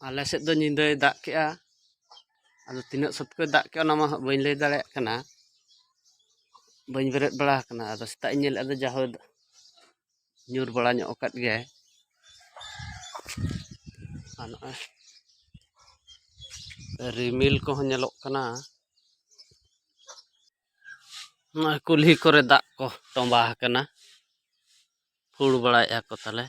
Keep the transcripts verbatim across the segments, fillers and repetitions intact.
ᱟᱞᱮ ᱥᱮᱫ ᱫᱚ ᱧᱤᱫᱟᱹᱭ ᱫᱟᱜ ᱠᱮᱜᱼᱟ᱾ ᱟᱫᱚ ᱛᱤᱱᱟᱹᱜ ᱥᱚᱛ ᱠᱚᱭ ᱫᱟᱜ ᱠᱮᱜᱼᱟ, ᱚᱱᱟ ᱢᱟ ᱦᱟᱸᱜ ᱵᱟᱹᱧ ᱞᱟᱹᱭ ᱫᱟᱲᱮᱭᱟᱜ ᱠᱟᱱᱟ, ᱵᱟᱹᱧ ᱵᱮᱨᱮᱫ ᱵᱟᱲᱟ ᱟᱠᱟᱱᱟ᱾ ᱟᱫᱚ ᱥᱮᱛᱟᱜ ᱤᱧ ᱧᱮᱞᱮᱫᱼᱟ, ᱫᱚ ᱡᱟᱦᱳᱭ ᱧᱩᱨ ᱵᱟᱲᱟ ᱧᱚᱜ ᱟᱠᱟᱫ ᱜᱮᱭᱟᱭ᱾ ᱟᱨ ᱱᱚᱜᱼᱚᱭ ᱨᱤᱢᱤᱞ ᱠᱚᱦᱚᱸ ᱧᱮᱞᱚᱜ ᱠᱟᱱᱟ᱾ ᱱᱚᱜᱼᱚᱭ ᱠᱩᱞᱦᱤ ᱠᱚᱨᱮ ᱫᱟᱜ ᱠᱚ ᱛᱚᱸᱵᱟ ᱟᱠᱟᱱᱟ, ᱯᱷᱩᱲ ᱵᱟᱲᱟᱭᱮᱫᱼᱟ ᱠᱚ ᱛᱟᱞᱮ᱾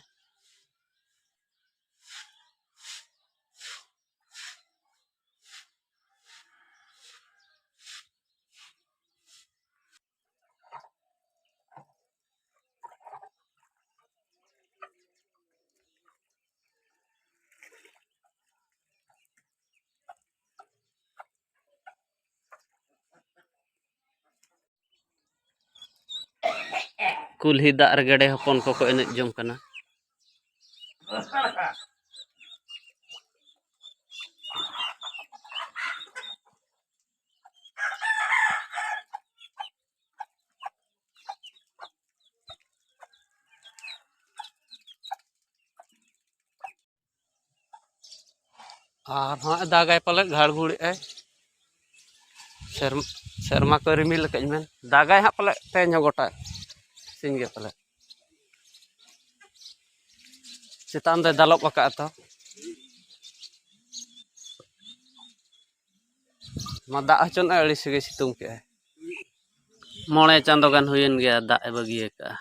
ᱠᱩᱞᱦᱤ ᱫᱟᱜ ᱨᱮ ᱜᱮᱰᱮ ᱦᱚᱯᱚᱱ ᱠᱚᱠᱚ ᱮᱱᱮᱡ ᱡᱚᱝ ᱠᱟᱱᱟ᱾ ᱟᱨ ᱦᱚᱸ ᱫᱟᱜᱟᱭ ᱯᱟᱞᱮᱫ, ᱜᱷᱟᱲ ᱜᱷᱩᱲᱮᱜᱼᱟᱭ᱾ ᱥᱮᱨᱢ-, ᱥᱮᱨᱢᱟ ᱠᱚ ᱨᱤᱢᱤᱞ ᱟᱠᱟᱫ ᱢᱮ, ᱫᱟᱜᱟᱭ ᱦᱟᱸᱜ ᱯᱟᱞᱮᱫ ᱛᱮᱦᱮᱧ ᱦᱚᱸ ᱜᱚᱴᱟ ᱥᱤᱧ ᱜᱮ ᱯᱟᱞᱮᱫ᱾ ᱪᱮᱛᱟᱱ ᱫᱚᱭ ᱫᱟᱞᱚᱵ ᱟᱠᱟᱫᱼᱟ ᱛᱚ᱾ ᱢᱟ ᱫᱟᱜ ᱦᱚᱪᱚᱱᱟᱜ, ᱟᱹᱲᱤᱥ ᱜᱮ ᱥᱤᱛᱩᱝ ᱠᱮᱜᱼᱟᱭ᱾ ᱢᱚᱬᱮ ᱪᱟᱸᱫᱳ ᱜᱟᱱ ᱦᱩᱭᱮᱱ ᱜᱮᱭᱟ ᱫᱟᱜ ᱮ ᱵᱟᱹᱜᱤ ᱟᱠᱟᱫᱼᱟ᱾